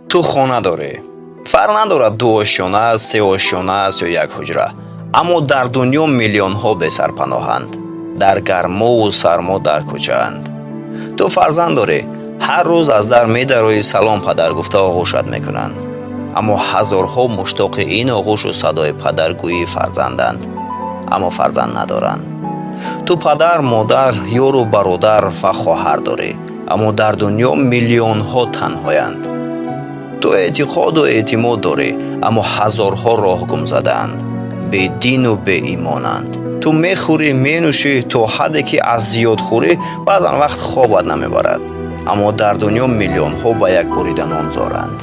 Ту хона дорӣ. Фарқ надорад, ду ошёна аст, се ошёна аст ё як ҳуҷра, аммо дар дунё миллионҳо бесарпаноҳанд, дар гармову сармо дар кӯчаанд. Ту фарзанд дорӣ. Ҳар рӯз аз дар медароӣ, «Салом, падар» гуфта оғӯшат мекунанд, аммо ҳазорҳо муштоқи ин оғӯшу садои падаргӯии фарзанданд, аммо фарзанд надоранд. Ту падар, модар, ёру бародар ва хоҳар дорӣ, аммо дар дунё миллионҳо танҳоянд. Ту эътиқоду эътимод дорӣ, аммо ҳазорҳо роҳ гум задаанд, бедину беимонанд. Ту мехӯрӣ, менӯшӣ, то ҳадде ки аз зиёдхӯрӣ баъзан вақт хобат намебарад, аммо дар дунё миллионҳо ба як бурида нон зоранд,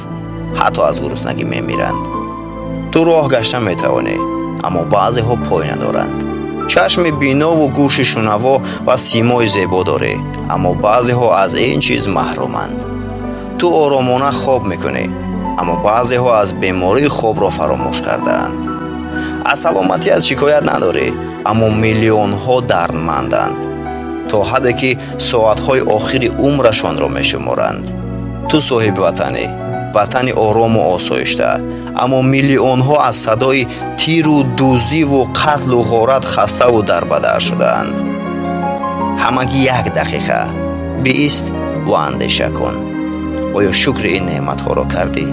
ҳатто аз гуруснагӣ мемиранд. Ту роҳ гашта метавонӣ, аммо баъзеҳо пой надоранд. Чашми бинову гӯши шунаво ва симои зебо дорӣ, аммо баъзеҳо аз ин чиз маҳруманд. Ту оромона хоб мекунӣ, аммо баъзеҳо аз беморӣ хобро фаромӯш кардаанд. Аз саломатиат шикоят надорӣ, аммо миллионҳо дардманданд, то ҳадде ки соатҳои охири умрашонро мешуморанд. Ту соҳиби ватанӣ, ватани орому осоишта, аммо миллионҳо аз садои тиру дуздиву қатлу ғорат хаставу дарбадар шудаанд. Ҳамагӣ як дақиқа биист ва андеша кун: оё шукри ин неъматҳоро кардӣ?